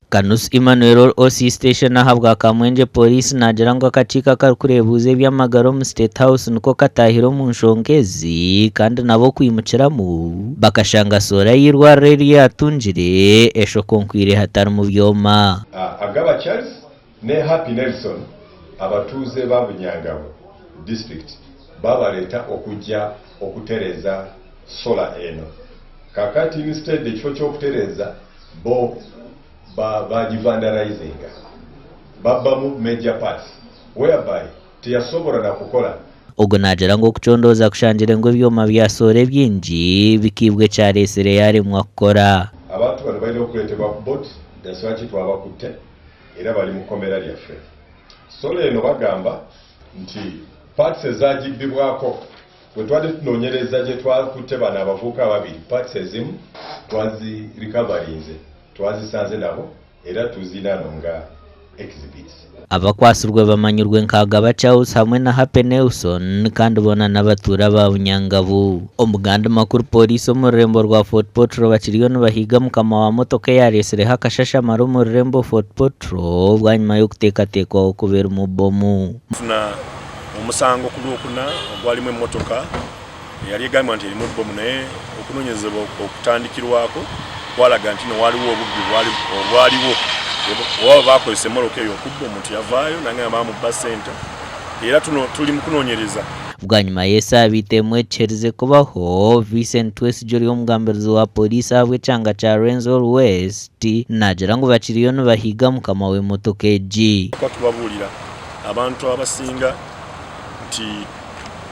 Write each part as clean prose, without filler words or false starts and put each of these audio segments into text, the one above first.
Kanusu Emmanuel ori OC Station ahabwa Kamwengye Pooriisi naagira ngu akakiiko akarikureebuuza eby'amagara omu State House niko kataahire omu nshonga ezi kandi nabo okwimukiramu bakashanga soora y'eirwariro eri yaatungire eshokonkwire hatarimu byoma. Agaba Charles ne Happy Nelson abatuuze ba Bunyangabu district babaleta okujja okutereza solar eno kakati instead ekifo kyokutereza bo bagivandalizinga babbamu major parts whereby teyasobora nakukola. Ogu naagira ngu okucondooza kushangire ngu ebyoma bya soora ebingi bikaibwa ekyareetsire yaaremwa kukora. Abantu bano balina okuleetebwa ku boat ensonga ki twabakutte era bali mu kkomera lyaffe. Solar eno bagamba nti parts ezagibbibwako bwe twali tunoonyereza gye twakutte bano abavubuka ababiri parts ezimu twazi recoverinze twazisanze nabo era tuzinano nga exhibits. Abakwatsirwe bamanyirwe nka Agaba Charles hamwe na Happy Nelson kandi boona n'abatuura ba Bunyangabu. Omu gandi makuru Pooriisi omu rurembo rwa Fort Portal bakiriyo nibahiiga mukama wa motoka eyaretsireho akashashamaro omu rurembo Fort Portal bwanyima y'okuteekateekwaho kuba erimu bomu. Tufuna omusango ku Lwokuna ogwalimu emmotoka eyali egambibwa nti erimu bbomu naye okunoonyerezebwa okutandikirwako kwalaga nti no waliwo obubbi obwaliwo oba baakozesa emmoloka eyo okubba omuntu yavaayo nange bamubba ssente era tuno tuli mu kunoonyereza. Bwanyima y'esaabiiti emwe ekiherize kubaho, Vincent Twesigye ori omugambirizi wa Pooriisi ahabw'ekyanga kya Rwenzori West naagira ngu bakiriyo nibahiiga mukama w'emotoka egi. Kuba tubabuulira abantu abasinga nti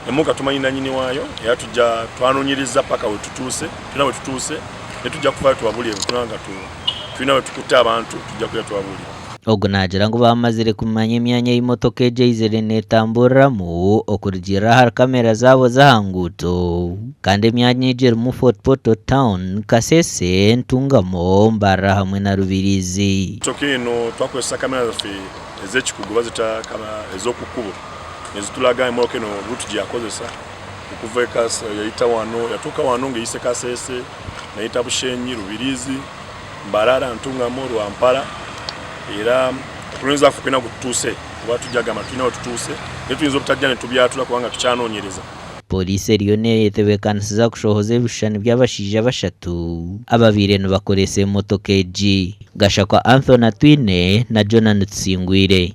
Emmotoka tumanyi nanyini waayo era tujja twanonyerezza paka wetutuuse tulina wetutuuse naye tujja kuvaayo tubabuulire bwetunaba nga tulina wetukutte abantu tujja kuja tubabuulire. Ogu naagira ngu baamazire kumanya emyanya ei motoka egyo eizire neetamburiramu okurugiirira ahari kamera zaabo z'aha nguuto kandi emyanya egyo erimu Fort Portal Town, Kasese, Ntungamo, Mbarara hamwe na Rubirizi. Emotoka eno twakozesa kamera zaffe ez'ekikugu bazita ez'oku kkubo nezitulaga emmotoka eno route gyeyakozesa okuva yayita wano yatuuka wano ng'eyise Kasese neyita Bushenyi, Rubirizi, Mbarara, Ntungamo, Rwampara era okunoonyereza kwaffe kulina gwetutuuse kuba tujja gamba tulina wetutuuse naye tuyinza obutajja netubyatula kubanga tukyanoonyereza. Pooriisi eriyo neeyetebeekanisiza kushohoza ebishushani by'abashaija bashatu ababaire nibakoresa emotoka egi, Gashakwa Anthony Atwine na Jonah Tusingwire.